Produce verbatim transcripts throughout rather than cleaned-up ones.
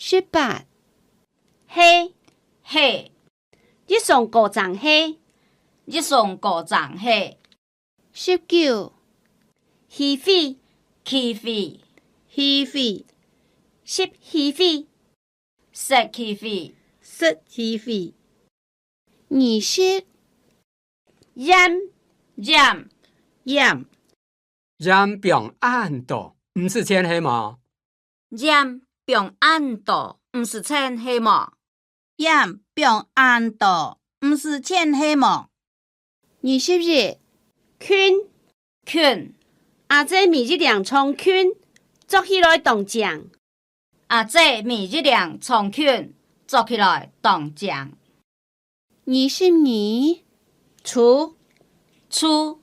十八，係，係，一雙高踭鞋，一雙高踭鞋。十九，氣灰，氣灰，氣灰，食氣灰，食氣灰，食氣灰。二十，鹽，鹽，鹽，鹽放恁多，毋使錢係無？鹽放恁多，毋使錢係無？鹽放恁多，毋使錢係無？二十一，裙，裙，阿姊買一領長裙，著起來當靚。阿姊買一領長裙，著起來當靚。二十二，鋤，鋤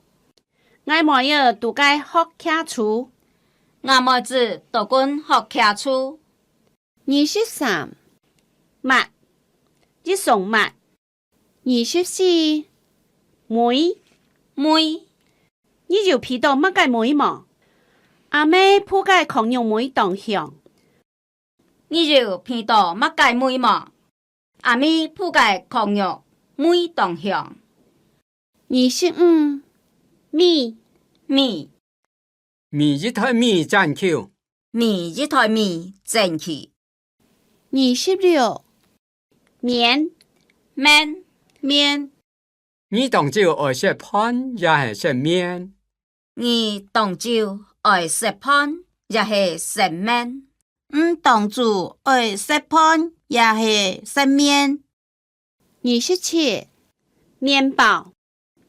，𠊎妹仔在該學擎鋤。𠊎妹子在該學擎鋤。二十三，襪，一雙襪。 二十四，尾，尾，你有鼻著麼个味無？阿姆烰个爌肉味當香。你有鼻著麼个味無？阿姆烰个爌肉味當香。二十五，米，米， 米一袋米，整球。米一袋米，整球。二十六，麵，麵，麵，你當晝愛食飯也係食麵？你當晝愛食飯也係食麵？你當晝愛食飯也係食麵？ 二十七，麵包，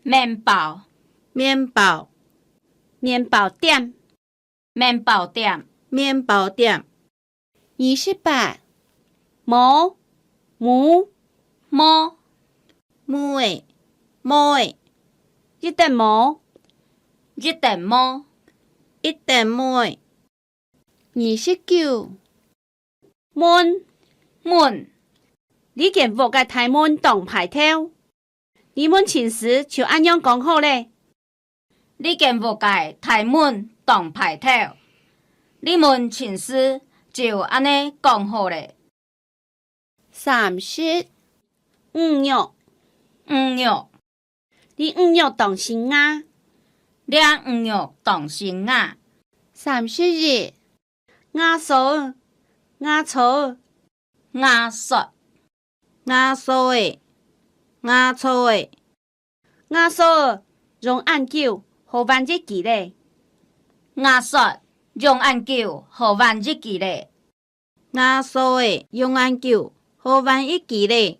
麵包，麵包，麵包店，麵包店，麵包店。二十八，帽，帽，帽，帽仔，帽仔，一頂帽，一頂帽，一頂帽仔。 二十九，門，門，這間屋个大門當排頭，你問親事就恁樣講好咧。這間屋个大門當排頭，你問親事就恁呢講好咧。 三十，魚肉，魚肉，這魚肉當新鮮。這魚肉當新鮮。三十一，牙刷仔，牙刷仔，牙刷仔，牙刷仔，牙刷仔。 牙刷仔用恁久，好換一支咧。牙刷用恁久，好換一支咧。牙刷仔用恁久，好換一支咧。